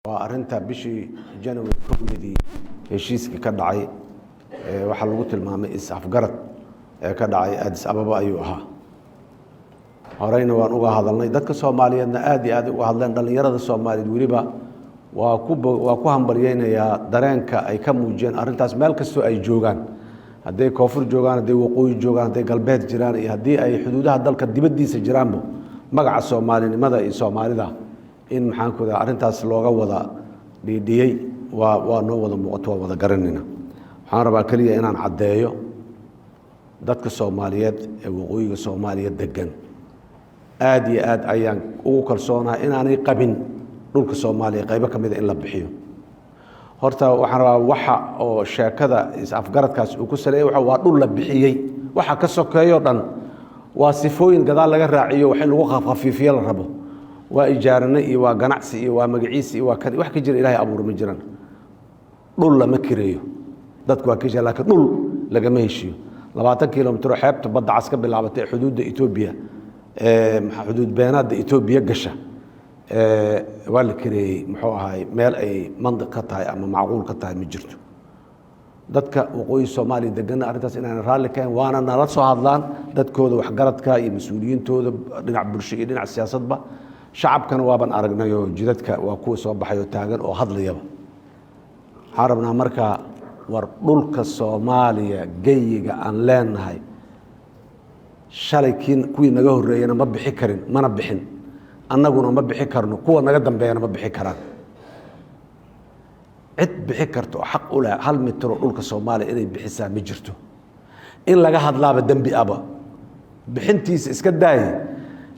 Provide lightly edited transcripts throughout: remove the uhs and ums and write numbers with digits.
Waa arinta bishii January 1deedii heshiiskii ka dhacay, waxaa lagu tilmaamay is-afgarad ee ka dhacay Addis Ababa ayuu ahaa. Horeyna waan uga hadalnay, dadka Soomaaliyeedna aad iyo aad uga hadleen. Dhallinyarada Soomaaliyeed weliba waa ku hambalyeynayaa dareenka ay ka muujiyeen arrintaas meel kastoo ay joogaan, hadday koonfur joogaan, hadday waqooyi joogaan, hadday galbeed jiraan iyo haddii ay xuduudaha dalka dibaddiisa jiraanbo, magaca soomaalinimada iyo Soomaalida in, maxaan ku daa, arrintaas looga wada dhiidhiyey waa noo wada muuqato, waa wada garanayna. Waxaan rabaa keliya inaan caddeeyo dadka Soomaaliyeed ee waqooyiga Soomaaliya degan aad iyo aad ayaan ugu kalsoonahay inaanay qabin dhulka Soomaaliya qaybo ka mida in la bixiyo. Horta waxaan rabaa waxa oo sheekada is-afgaradkaas uu ku saleeyay waa dhul la bixiyey. Waxa ka sokeeyo dhan waa sifooyin gadaal laga raaciyo, wax in lagu khafiifiyo la rabo. Waa ijaaranay iyo waa ganacsi iyo waa magaciisi iyo waa kan, wax ka jira Ilahay abuur ma jiraan. Dhul lama kireeyo, dadku waa ka jira, laakiin dhul lagama heshiiyo. 20 kilomitr oo xeebta Badda Cas ka bilaabatay ee xuduudda Etoobiya, xuduud beenaadda Etoobiya gasha, waa la kireeyey, muxuu ahaay, meel ay mandiq ka tahay ama macquul ka tahay ma jirto. Dadka waqooyi Soomaaliya degana arrintaas inaan raalli kahayn waana nala soo hadlaan dadkooda waxgaradka iyo mas-uuliyiintooda, dhinac bulsho iyo dhinac siyaasadba. Shacabkana waaban aragnayoo jidadka waa kuwa soo baxay oo taagan oo hadlayaba. Waxaan rabnaa markaa, war dhulka Soomaaliya geyiga aan leenahay shalay kii kuwii naga horreeyana ma bixi karin, mana bixin, annaguna ma bixi karno, kuwa naga dambeeyana ma bixi karaan. Cid bixi karta oo xaq u leh hal mitro dhulka Soomaaliya inay bixisaa ma jirto. In laga hadlaaba dembi aba, bixintiisa iska daaye,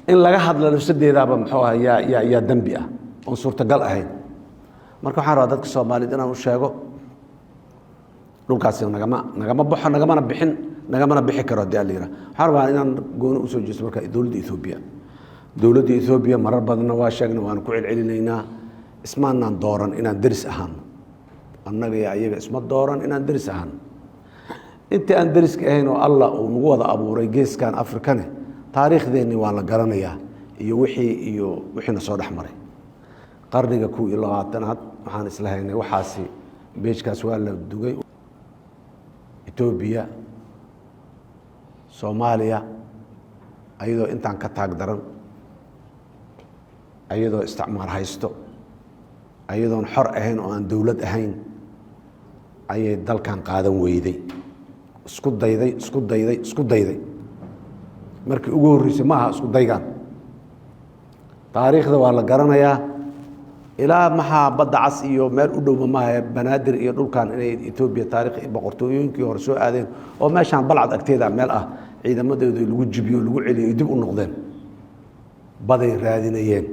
in laga hadla nafsadeedaaba, muxuu aha, yaa dembi ah oon suurtagal ahayn. Marka waxaan rabaa dadka Soomaaliyeed inaan u sheego dhulkaasi nagama baxo, nagamana bixin, nagamana bixi karo haddii ala yiraha. Waxaan rabaa inaan gooni usoo jeesto marka dowladda Etoobiya. Dowladda Etoobiya marar badanna waa sheegnay, waana ku celcelinaynaa: ismaanaan dooran inaan deris ahaano. Annaga iyo ayaga isma dooran inaan deris ahaano. Intii aan deriska ahayn oo Allah uu nagu wada abuuray geeskan Afrikane, taariikhdeenni waa la garanayaa iyo wixii iyo wixiina soo dhex maray qarniga 21aad. Waxaan isla haynay waxaasi beejkaas waa la dugay. Etoobiya Soomaaliya ayadoo intaan ka taag daran, ayadoo isticmaar haysto, ayadoon xor ahayn oo aan dowlad ahayn, ayay dalkan qaadan weyday. Isku dayday, isku dayday, isku dayday. Markii ugu horreysay ma aha isku daygaan, taariikhda waa la garanayaa. Ilaa maxaa Badda Cas iyo meel u dhowma maaha, Banaadir iyo dhulkan inay Etoobiya taarikh boqortooyooyinkii hore soo aadeen oo meeshaan Balcad agteeda meel ah ciidamadooda lagu jibiyo, lagu celiyo, ay dib u noqdeen. Baday raadinayeen,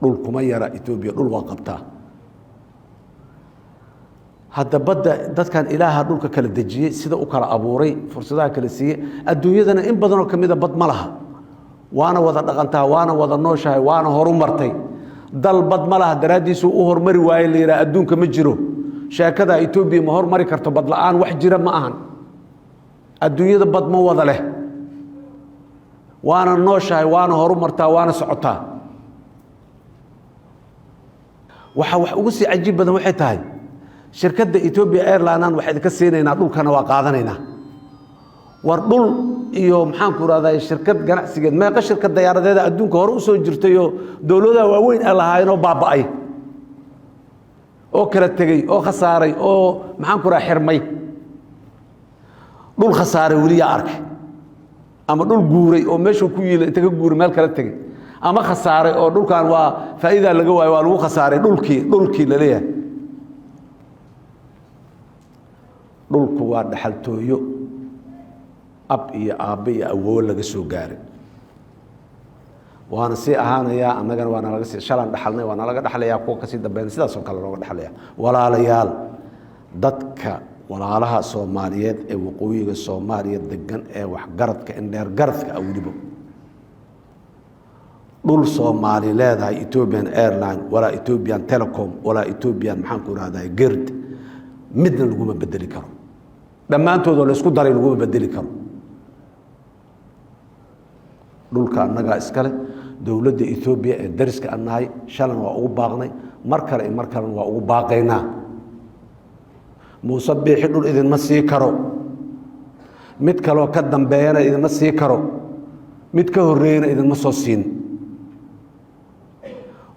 dhul kuma yara Etoobiya, dhul waa qabtaa. Hadda badda dadkan Ilaaha dhulka kala dejiyey, sida u kala abuuray, fursadaha kala siiyey. Adduunyadana in badanoo ka mida bad ma laha, waana wada dhaqantaa, waana wada nooshahay, waana horu martay. Dal bad ma laha daraaddiisuu u hormari waaye la yidhaha adduunka ma jiro. Sheekada Etoobiya ma hormari karto bad la-aan wax jira ma ahan. Adduunyada bad ma wada leh, waana nooshahay, waana horu martaa, waana socotaa. Waxa wax ugu sii cajiib badan waxay tahay shirkadda Ethiopia Airline waxaa idinka siinaynaa dhulkana waa qaadanaynaa. War dhul iyo, maxaan ku rahdaa, shirkad ganacsigeed, meeqa shirkad diyaaradeeda adduunka hore usoo jirtayoo dowladaha waaweyn ay lahaayeen oo baaba'ay oo kala tegey oo khasaaray oo, maxaan ku raha, xirmay? Dhul khasaaray weli yaa arkay, ama dhul guuray oo meeshuu ku yiila inta ka guuray meel kala tegey, ama khasaaray oo dhulkan waa faa'iidaa laga waayo, waa lagu khasaaray dhulkii laleeyahay? Dhulku waa dhaxaltooyo ab iyo aabbe iyo awoowo laga soo gaaray, waana sii ahaanayaa. Annagana waana laga sii shalan dhaxalnay, waana laga dhexlayaa, kuwa kasii dambeyn sidaasoo kale looga dhexlaya. Walaalayaal, dadka walaalaha Soomaaliyeed ee waqooyiga Soomaaliya degan ee waxgaradka indheer garadka ah, weliba dhul Soomaali leedahay Ethiopian Airline walaa Ethiopian Telecom walaa Ethiopian, maxaan ku rahdaa, GERD midna laguma bedeli karo. Dhammaantoodoo la isku daray laguma bedeli karo. Dhulka annagaa iskale. Dowladda Etoobiya ee dariska aan nahay shalan waa ugu baaqnay, mar kale iyo mar kalena waa ugu baaqaynaa. Muuse Biixi dhul idinma sii karo, mid kaloo ka dambeeyana idinma sii karo, mid ka horreeyana idinma soo siin.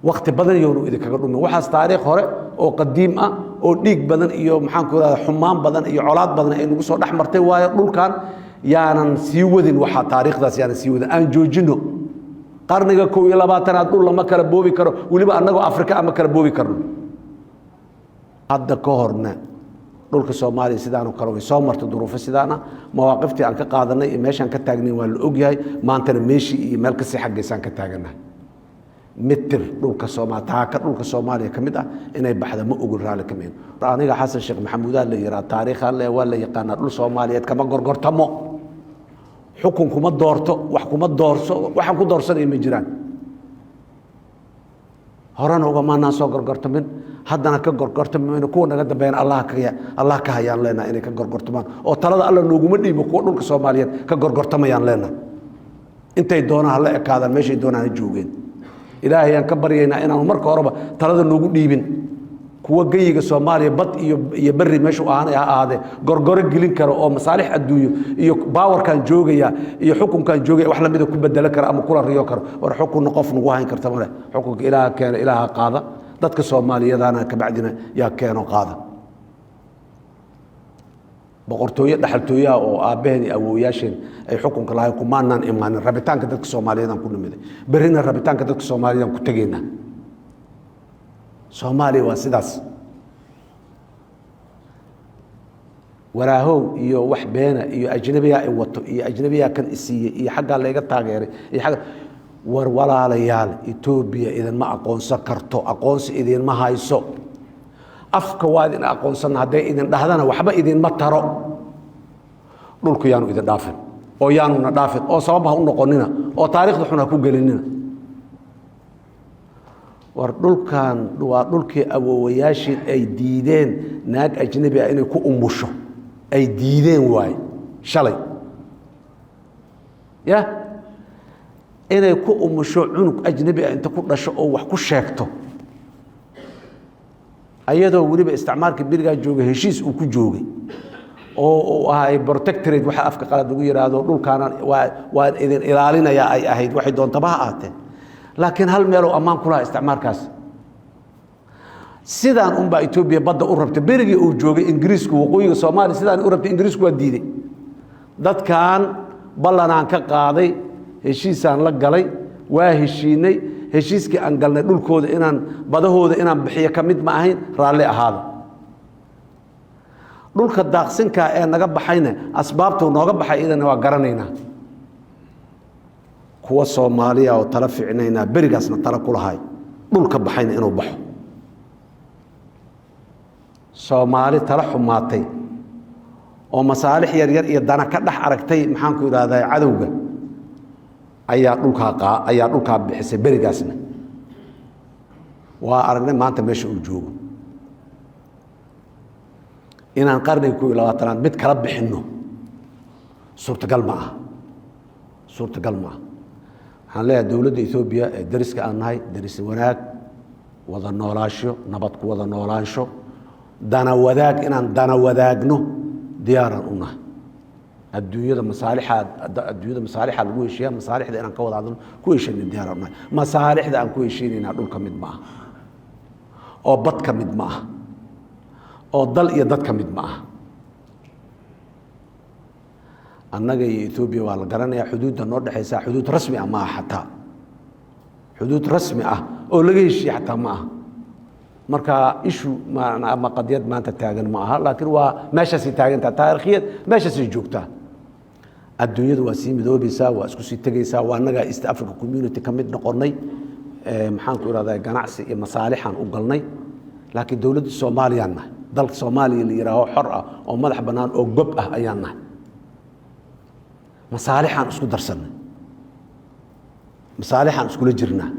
Wakti badan yoonu idinkaga dhumin waxaas. Taariikh hore oo qadiim ah oo dhiig badan iyo, maxaan ku irahda, xumaan badan iyo colaad badan ay nagu soo dhex martay waayo. Dhulkan yaanan sii wadin, waxaa taariikhdaas yaanan sii wadin, aan joojino. Qarniga 21aad dhul lama kala boobi karo, weliba annagoo Afrika ama kala boobi karno. Hadda ka horna dhulka Soomaaliya sidaanoo kale way soo martay duruufo sidaana. Mawaaqiftii aan ka qaadanay iyo meeshaan ka taagnay waa la ogyahay. Maantana meeshii iyo meel kasii xaggaysaan ka taaganahay. Mitir dhulka sooma taaka dhulka Soomaaliya ka mid ah inay baxda ma ogol, raalli ka mihin. Aniga Xasan Sheekh Maxamuudaa la yihaa, taariikhaan le, waa la yaqaanaa. Dhul Soomaaliyeed kama gorgortamo, xukun kuma doorto, wax kuma doorso, waxaan ku doorsanaya ma jiraan. Horena ugamaanaan soo gorgortamin, haddana ka gorgortami mayno. Kuwa naga dambeeyana Allah ka hayaan leenahay inay ka gorgortamaan, oo talada Alla nooguma dhiibo kuwa dhulka Soomaaliyeed ka gorgortamayaan leenahay. Intay doonaan hala ekaadaan, meeshay doonaan ha joogeen. Ilaahay aan ka baryaynaa inaanu marka horeba talada noogu dhiibin kuwa geyiga Soomaaliya, bad iyo berri meeshuu ahaanay ha ahaadee, gorgoro gelin karo oo masaalix adduunyo iyo powerkaan joogaya iyo xukunkaan joogaya wax lamida ku bedelo kara ama kula riyo karo. War xukunna qof nagu hayn karta male. Xukunka Ilaaha keena, Ilaaha qaada. Dadka Soomaaliyadana kabacdina yaa keeno qaada. Boqortooyo dhaxaltooyaha oo aabbaheen iyo awooyaasheen ay xukunka lahayn kumaanaan imaanin. Rabitaanka dadka Soomaaliyeedaan ku nimiday, berrina rabitaanka dadka Soomaaliyeedaan ku tegaynaa. Soomaaliya waa sidaas. Waraahow iyo wax beena iyo ajnabiyaa i wato iyo ajnabiyaa kan isiiyey iyo xaggaa layga taageeray iyo agga. War walaalayaal, Etoobiya idinma aqoonsan karto, aqoonsi idinma hayso. Afka waa idin aqoonsana hadday idin dhahdana, waxba idinma taro. Dhulku yaanu idin dhaafin oo yaanuna dhaafin, oo sabab ha u noqonina, oo taarikhda xun ha ku gelinina. War dhulkan waa dhulkii awoowayaashii ay diideen naag ajnabi ah inay ku umusho, ay diideen waaye shalay ya inay ku umusho, cunug ajnabi ah inta ku dhasho oo wax ku sheegto, ayadoo weliba isticmaalka berigaa joogay heshiis uu ku joogay oo uu ahay protectorate, waxa afka qalaad lagu yidhaahdo. Dhulkaana waa waan idin ilaalinayaa ay ahayd, waxay doontaba ha ahaatee, laakiin hal meeluu ammaan ku lahaa isticmaalkaas. Sidaan unbaa Etoobiya badda u rabtay berigii uu joogay Ingiriisku waqooyiga Soomaaliya. Sidaan u rabtay, Ingiriisku waa diiday. Dadkan ballanaan ka qaaday, heshiisaan la galay, waa heshiinay. Heshiiskii aan galnay dhulkooda inaan badahooda inaan bixiyo ka mid ma ahayn, raalli ahaada. Dhulka daaqsinkaa ee naga baxayna asbaabtuu nooga baxay idana waa garanaynaa. Kuwa Soomaaliya oo tala ficnaynaa berigaasna tala ku lahay dhulka baxayna inuu baxo. Soomaali tala xumaatay oo masaalix yaryar iyo dana ka dhex aragtay, maxaan ku idhahdaa, cadowga ayaa dhulkaa ayaa dhulkaa bixisay berigaasna. Waa aragnay maanta meesha uu joogo. Inaan qarniga 21aad mid kala bixinno suurtagal ma aha, suurtagal ma aha. Waxaan leeyahay dowladda Etoobiya ee dariska aan nahay, daris wanaag, wada noolaansho, nabad ku wada noolaansho, dana wadaag, inaan dana wadaagno diyaaraan u nahay. Adduunyada masaalixaa, adduunyada masaalixaa lagu heshiiya. Masaalixda inaan ka wada hadalno, ku heshiina diyaaraan u nahay. Masaalixda aan ku heshiinaynaa dhulka mid ma aha, oo bad ka mid ma aha, oo dal iyo dad ka mid ma aha. Annaga iyo Etoobiya waa la garanayaa xuduudda noo dhexaysaa. Xuduud rasmi ah ma aha, xataa xuduud rasmi ah oo laga heshiiye xataa ma aha. Marka issue ama qadiyad maanta taagan ma aha, laakiin waa meeshaasay taagantaha, taarikhiyad meeshaasay joogtaa. Adduunyadu waa sii midoobaysaa, waa isku sii tegaysaa. Waa annagaa East Africa Community ka mid noqonnay, maxaan ku ihahdaa, ganacsi iyo masaalixaan u galnay. Laakiin dowladda Soomaaliyaan nahay, dalka Soomaaliya la yihaaho xor ah oo madax bannaan oo gob ah ayaan nahay. Masaalixaan isku darsannay, masaalixaan iskula jirnaa,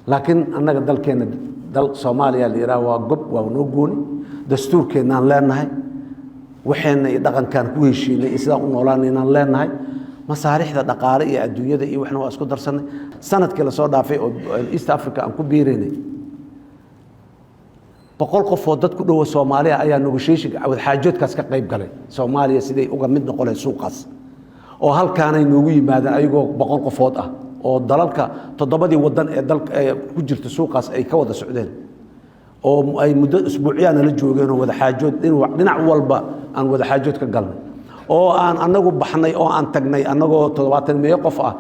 laakiin annaga dalkeenna, dal Soomaaliya la yidhaha, waa gob, waa noo gooni. Dastuurkeennaan leenahay, waxeenna iyo dhaqankaan ku heshiinay iyo sidaan u noolaanaynaan leenahay. Masaalixda dhaqaale iyo adduunyada iyo waxna waa isku darsanay. Sanadkii lasoo dhaafay oo East Africa aan ku biiraynay, 100 qof oo dad ku dhowo Soomaaliya ayaa negotiation, wadaxaajoodkaas ka qayb galay, Soomaaliya siday uga mid noqon lahayd suuqaas, oo halkaanay noogu yimaadeen ayagoo 100 qofood ah, oo dalalka toddobadii wadan ee dalka ee ku jirta suuqaas ay ka wada socdeen, oo ay muddo isbuucyaa nala joogeen, oo wadaxaajood dhinac walba aan wadaxaajood ka galnay, oo aan anagu baxnay oo aan tagnay annagoo 70 meeyo qof ah,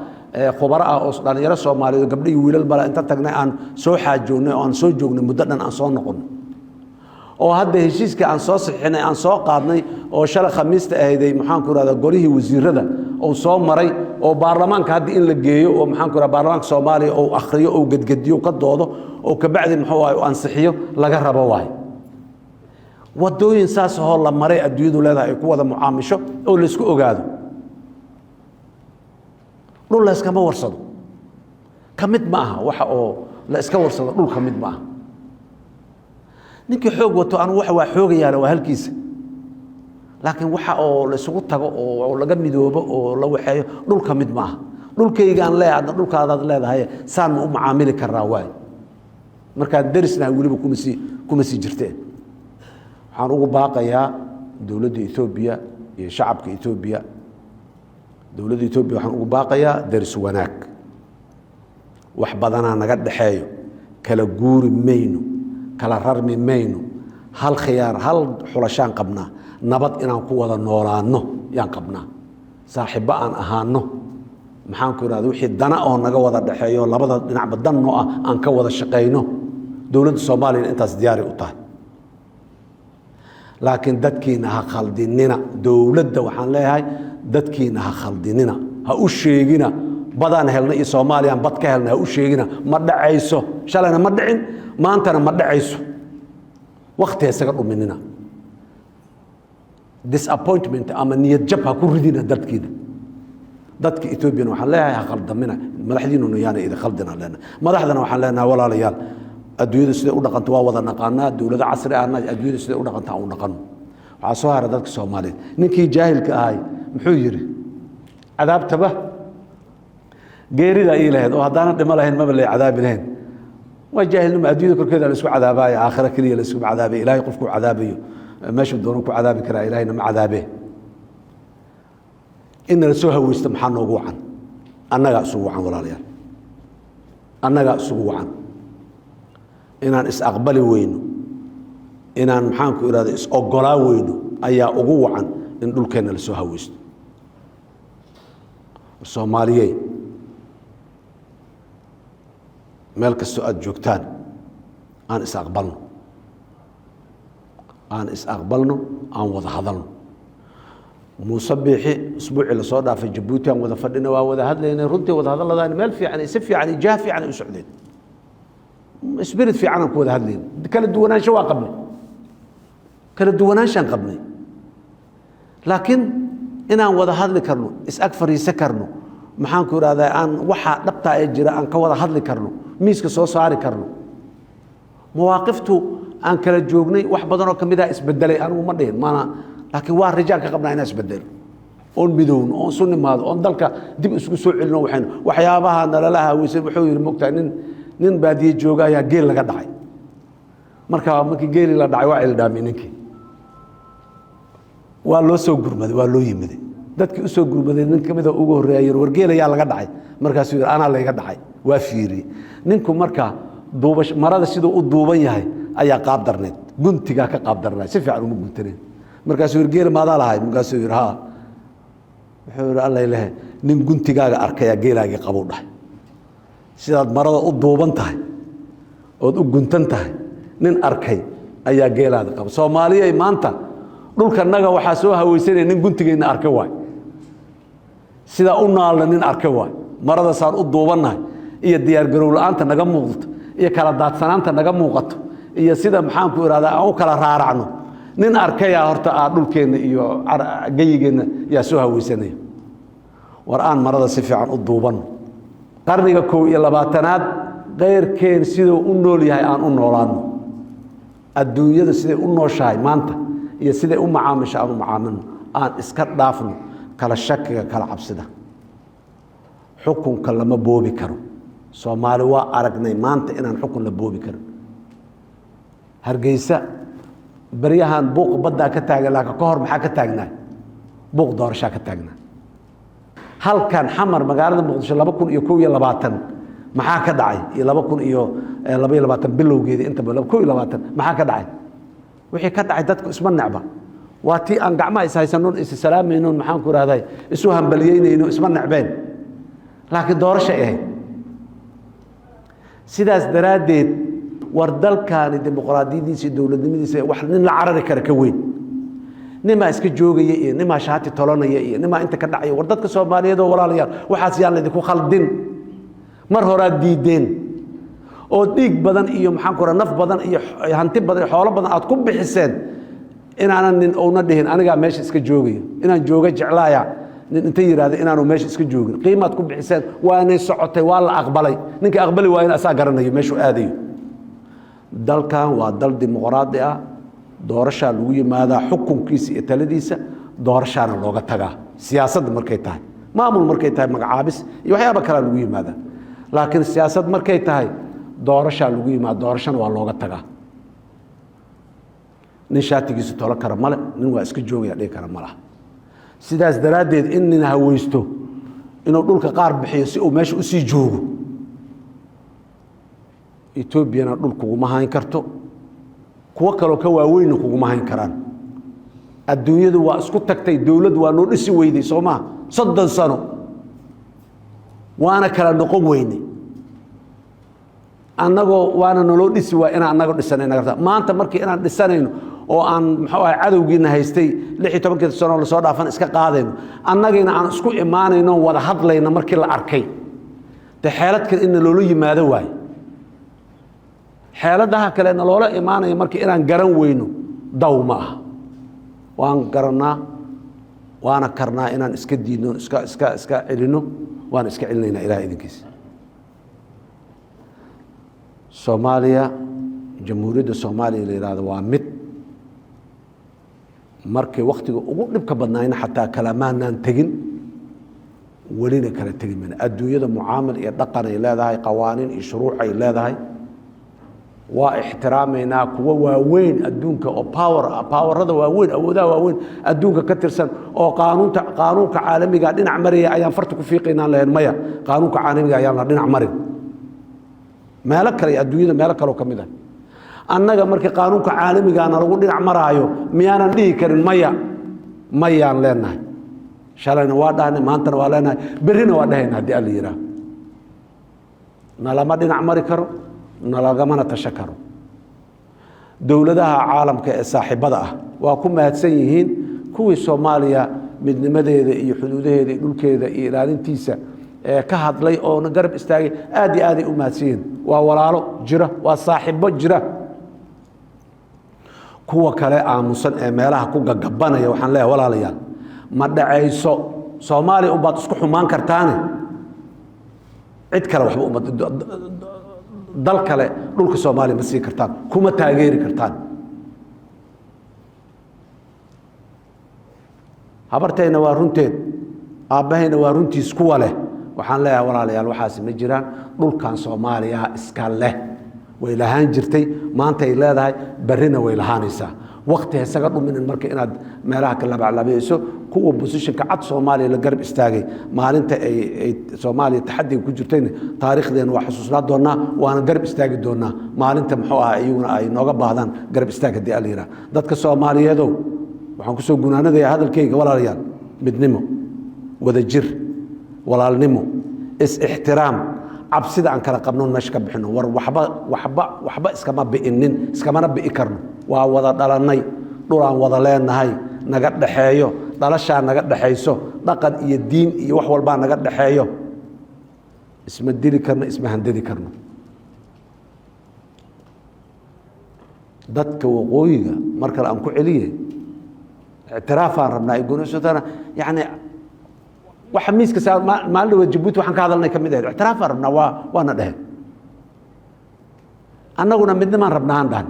khubaro ah, oo dhalinyaro Soomaaliyeed oo gabdho iyo wiilal bala inta tagnay, aan soo xaajoonnay oo aan soo joognay muddo dhan, aan soo noqonnay, oo hadda heshiiska aan soo sixinay, aan soo qaadnay, oo shalay Khamiista ahayday, maxaan ku rahdaa, golihii wasiirada uu soo maray, oo baarlamaanka hadda in la geeyo, oo maxaan ku rahdaa, baarlamaanka Soomaaliya uu akhriyo, uu gedgediyo, ka doodo, oo kabacdi muxuu ahay u ansixiyo laga rabo. Waayo, wadooyin saas ahoo la maray adduunyadu leedahay ay ku wada mucaamisho oo laysku ogaado. Dhul la iskama warsado, ka mid ma aha waxa oo la iska warsado. Dhul ka mid ma aha. Ninkii xoog wato, anugu waxa waa xoogayaana, waa halkiisa, laakiin waxa oo la isugu tago oo laga midoobo oo la waxeeyo, dhul ka mid ma aha. Dhulkaygaan leeyahay, adna dhulkaadaad leedahay, saan ma u macaamili karnaa? Waay, markaa derisna weliba kuma sii jirteen. Waxaan ugu baaqayaa dowladda Etoobiya iyo shacabka Etoobiya. Dowladda Etoobiya waxaan ugu baaqayaa deris wanaag. Wax badanaa naga dhexeeyo. Kala guuri mayno, kala rarmi mayno. Hal khiyaar, hal xulashaan qabnaa: nabad inaan ku wada noolaanno yaan qabnaa, saaxiibbo aan ahaano, maxaan ku ihahda, wixii dana oo naga wada dhexeeyo labada dhinacba danno ah aan ka wada shaqayno. Dowladda Soomaaliyana intaas diyaari u tahay, laakiin dadkiina ha khaldinina. Dowladda waxaan leeyahay, dadkiina ha khaldinina, ha u sheegina badaan helnay iyo Soomaaliyaan bad ka helnay. Ha u sheegina, ma dhacayso. Shalayna ma dhicin, maantana ma dhacayso. Wakti ha isaga dhuminina. Disappointment ama niyad jab ha ku ridina dadkiina. Dadka Etoobiyana waxaan leeyahay, ha khaldamina. Madaxdiinuna yaana idin khaldina leenahay. Madaxdana waxaan leenahay, walaalayaal, adduunyadu siday u dhaqanto waa wada naqaanaa, dowlado casri ahna, adduunyadu siday u dhaqanta aan u dhaqanno. Waxaa soo hara dadka Soomaaliyeed. Ninkii jaahilka ahay muxuu yidhi? Cadaabtaba geerida ii lahayd, oo haddaana dhimo lahayn maba lay cadaabi lahayn. Waa jaahilnimo. Adduunyada korkeeda la isku cadaabaayo, aakhira keliya la isku cadaabay. Ilaahay qofku cadaabayo meeshuu doono ku cadaabi karaa, Ilaahayna ma cadaabe. In nala soo haweysto maxaa noogu wacan? Annagaa isugu wacan, walaalayaal, annagaa isugu wacan. Inaan is-aqbali weyno, inaan, maxaan ku ihahda, is-ogolaa weyno ayaa ugu wacan in dhulkeenna la soo haweysto. Soomaaliyey, meel kastoo aada joogtaan, aan is-aqbalno, aan is-aqbalno, aan wada hadalno. Muuse Biixi usbuucii lasoo dhaafay Jabuuti aan wada fadhina, waa wada hadlaynay. Runtii wada hadalladaan meel fiican, si fiican iyo jaha fiican ay u socdeen, spirit fiican aan ku wada hadlayna. Kala duwanaansho waa qabnay, kala duwanaanshaan qabnay, laakiin inaan wada hadli karno, is-ag fariisan karno, maxaan ku ihahdaa, aan waxaa dhabtaa ee jira aan ka wada hadli karno, miiska soo saari karno. Mawaaqiftu aan kala joognay wax badanoo ka mid ah isbedelay, anigu ma dhihin mana, laakiin waa rajaan ka qabnaa inaan isbedelo, oon midowno, oon isu nimaado, oon dalka dib isugu soo celino. Waxaynu waxyaabaha nalala haweysan, wuxuu yidhi, mogtahay, nin baadiye jooga ayaa geel laga dhacay. Marka markii geeli la dhacay, waa cildhaamay ninkii. Waa loo soo gurmaday, waa loo yimiday. Dadkii usoo gurmaday nin ka mida ugu horreeya yiri, "War, geel ayaa laga dhacay?" Markaasuu yidhi, "Anaa layga dhacay." Waa fiiriyey ninku. Marka duubash marada siduu u duuban yahay ayaa qaab darneed, guntigaa ka qaab darnay, si fiican uma guntaneen. Markaasuu yidhi, "Geela maadaa lahay?" Markaasuu yidhi, "Haa." Wuxuu yidhi, "Alla ilahe, nin guntigaaga arkayaa geelaagii qabuu dhahay. Sidaad marada u duuban tahay ood u guntan tahay, nin arkay ayaa geelaada qaba." Soomaaliyay, maanta dhulkanaga waxaa soo haweysanaya nin guntigeenna arkay waay, sidaa u naalna nin arkay waay, marada saan u duubannahay iyo diyaargarow la-aanta naga muuqato iyo kala daadsanaanta naga muuqato iyo sida, maxaan ku ihahdaa, aan u kala raaracno, nin arkayaa horta aa dhulkeenna iyo geyigeenna yaa soo haweysanaya. War, aan marada si fiican u duubanno. Qarniga 21aad keyrkeen siduu u nool yahay aan u noolaano. Adduunyada siday u nooshahay maanta iyo siday u macaamisho aan u macaamilno. Aan iska dhaafno kala shakiga, kala cabsida. Xukunka lama boobi karo. Soomaali waa aragnay maanta inaan xukun la boobi karin. Hargeysa baryahan buuq baddaa ka taagan, laakiin ka hor maxaa ka taagnaa? Buuq doorashaa ka taagnaa. Halkan Xamar, magaalada Muqdisho, 2021 maxaa ka dhacay? Iyo 2022 bilowgeedii intaba, 21 maxaa ka dhacay? Wixii ka dhacay dadku isma necba. Waa tii aan gacmaha is haysanon, is salaamaynon, maxaan ku rahday, isu hambaliyeynayno, isma necbeen, laakiin doorashay ahayd. Sidaas daraaddeed, war dalkaani dimuqraadiyadiisa iyo dowladnimadiisa wax nin la carari kara ka weyn, nimaa iska joogaya iyo nimaa shaati tolanaya iyo nimaa inta ka dhacaya. War dadka Soomaaliyeed oo walaalayaal, waxaas yaan laydinku khaldin. Mar horaad diideen oo dhiig badan iyo, maxaan ku raha, naf badan iyo hanti badan iyo xoolo badan aad ku bixiseen inaanan nin ouna dhihin anigaa meesha iska joogayo, inaan jooga jeclaaya. Nin inta yidhahda inaanu meesha iska joogin, qiimaad ku bixiseen, waanay socotay, waa la aqbalay. Ninka aqbali waayana asaa garanayo meeshuu aadayo. Dalkan waa dal dimuqraadi ah. Doorashaa lagu yimaadaa xukunkiisa iyo taladiisa, doorashaana looga tagaa. Siyaasadda markay tahay, maamul markay tahay, magacaabis iyo waxyaaba kalea lagu yimaadaa, laakiin siyaasad markay tahay doorashaa lagu yimaada, doorashana waa looga tagaa. Nin shaatigiisa tolo kara male, nin waa iska joogaya dhihi kara ma laha. Sidaas daraaddeed, in nin haweysto inuu dhulka qaar bixiyo si uu meesha usii joogo, Etoobiyana dhul kuguma hayn karto, kuwo kaloo ka waaweynna kuguma hayn karaan. Adduunyadu waa isku tagtay. Dowladdu waa noo dhisi weyday, soo maha? 30 sano waana kala noqon weynay annagoo, waana naloo dhisi waay inaan annago dhisanay. Maanta markii inaan dhisanayno oo aan, muxuu ahay, cadowgiina haystay 16-kii sano lasoo dhaafan iska qaadayno, annagiina aan isku imaanayno, wada hadlayno, markii la arkay dee xeelad kale in naloola yimaado waaye. Xeeladaha kale naloola imaanaya markii inaan garan weyno daw ma aha. Waan garannaa, waana karnaa inaan iska diidno, iska celinno, waana iska celinaynaa, Ilaah idinkiisa. Soomaaliya, Jamhuuriyadda Soomaaliya la yihahdo, waa mid markii waktiga ugu dhibka badnaayna xataa kalamaanaan tegin, welina kala tegi mayna. Adduunyada mucaamil iyo dhaqan ay leedahay, qawaaniin iyo shuruuc ay leedahay, waa ixtiraamaynaa. Kuwa waaweyn adduunka oo power, powerada waaweyn, awoodaha waaweyn adduunka ka tirsan oo qaanuunta, qaanuunka caalamiga dhinac maraya ayaan farta ku fiiqaynaan lahayn. Maya, qaanuunka caalamiga ayaan la dhinac marin. Meelo kale, adduunyada meelo kaloo ka mid ah, annaga markii qaanuunka caalamigaana lagu dhinac maraayo, miyaanan dhihi karin maya? Mayaan leenahay. Shalayna waa dhahnay, maantana waa leenahay, berrina waa dhahayna haddii Alla yidhaah. Nalama dhinac mari karo, nalagamana tasho karo. Dowladaha caalamka ee saaxiibada ah waa ku mahadsan yihiin. Kuwii Soomaaliya midnimadeeda iyo xuduudaheeda iyo dhulkeeda iyo ilaalintiisa ee ka hadlay oona garab istaagay, aad iyo aaday u mahadsan yihiin. Waa walaalo jira, waa saaxiibo jira. Kuwa kale aamusan ee meelaha ku gagabanaya, waxaan leeyahay, walaalayaal, ma dhacayso. Soomaaliya unbaad isku xumaan kartaane, cid kale waxba uma, dal kale dhulka Soomaaliya ma sii kartaan, kuma taageeri kartaan. Habartayna waa runteed, aabbahayna waa runtiis. Kuwa leh waxaan leeyahay, walaalayaal, waxaasi ma jiraan. Dhulkan Soomaaliya iska leh, way lahaan jirtay, maanta ay leedahay, berrina way lahaanaysaa. Wakti haysaga dhuminin marka inaad meelaha ka labaclabayso. Kuwa positionka cad Soomaaliya la garab istaagay maalinta ay Soomaaliya taxadiga ku jirtayna, taariikhdeena waa xusuusnaa doonaa, waana garab istaagi doonaa maalinta, muxuu ahaa, iyaguna ay nooga baahdaan garab istaag, haddii Alla yidhaha. Dadka Soomaaliyeedow, waxaan kusoo gunaanadayaa hadalkayga, walaalayaal, midnimo, wadajir, walaalnimo, is-ixtiraam, cabsida aan kala qabnoon meesha ka bixino. War waxba, waxba, waxba iskama bi'inin, iskamana bi'i karno. Waa wada dhalannay, dhulaan wada leenahay, naga dhaxeeyo, dhalashaa naga dhaxayso, dhaqan iyo diin iyo wax walbaa naga dhaxeeyo. Isma dili karno, isma handadi karno. Dadka waqooyiga, mar kale aan ku celiye, ictiraafaan rabnaa gooniysatana, yani waxa miiska maalin dhaweed Jabuuti waxaan ka hadalnay ka mid ahayd. Ictiraafaan rabnaa, waana dheheen. Annaguna midnimaan rabnaa aan dhahan,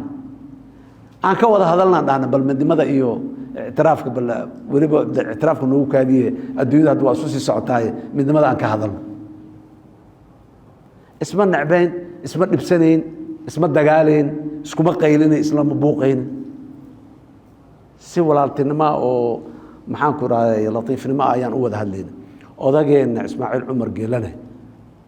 aan ka wada hadalnaan dhahna. Bal midnimada iyo ictiraafka, bal weliba ictiraafka noogu kaadiye, adduunyada hadda waa isu sii socotaaye, midnimada aan ka hadalno. Isma necbayn, isma dhibsanayn, isma dagaalayn, iskuma qaylinayn, islama buuqayn. Si walaaltinimoa oo, maxaan ku rahday, latiifnimo ah ayaan u wada hadlayna. Odageenna Ismaaciil Cumar Geelane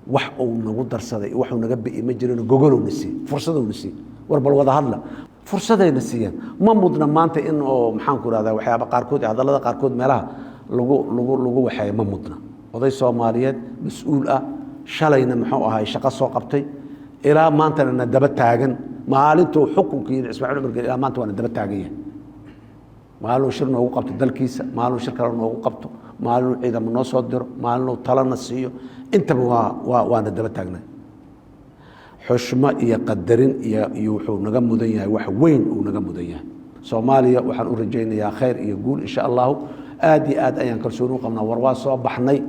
wax uu nagu darsaday, waxuu naga bi'i ma jirin. Gogolowna siiy, fursadowna siiy, war bal wada hadla, fursadayna siiyeen. Ma mudna maanta in oo, maxaan ku rahdaa, waxyaaba qaarkood, hadallada qaarkood meelaha lagu waxeeyo ma mudna. Oday Soomaaliyeed mas-uul ah, shalayna muxuu ahay shaqo soo qabtay, ilaa maantana na daba taagan. Maalintuu xukunka yimid Ismaaciil Cumar Geele ilaa maanta waa na daba taagan yahay. Maalinuu shir noogu qabto dalkiisa, maalinuu shir kale noogu qabto, maalinuu ciidamo noo soo diro, maalinuu talana siiyo, intaba waa waana daba taagnay. Xushmo iyo qadarin iyo wuxuu naga mudan yahay, wax weyn uu naga mudan yahay. Soomaaliya waxaan u rajaynayaa khayr iyo guul, insha Allahu. Aad iyo aad ayaan kalsooni u qabnaa. War waa soo baxnay,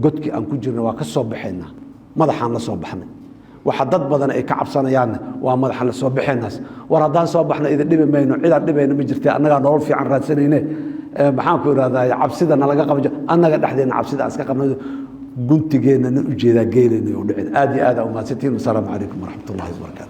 godkii aan ku jirnay waa ka soo baxaynaa, madaxaan la soo baxnay. Waxa dad badan ay ka cabsanayaanna waa madaxaan la soo baxaynaas. War haddaan soo baxna idin dhibi mayno, cidaan dhibayna ma jirte. Annagaa nolol fiican raadsanayne. Maxaan ku idhahdaa, cabsida nalaga qaba annaga dhexdeena, cabsida aan iska qabnay, guntigeenna nin ujeedaa geelayna u dhicin. Aad iyo aad aa umahadsantihin. Wasalaamu calaykum waraxmat ullahi wabarakaatu.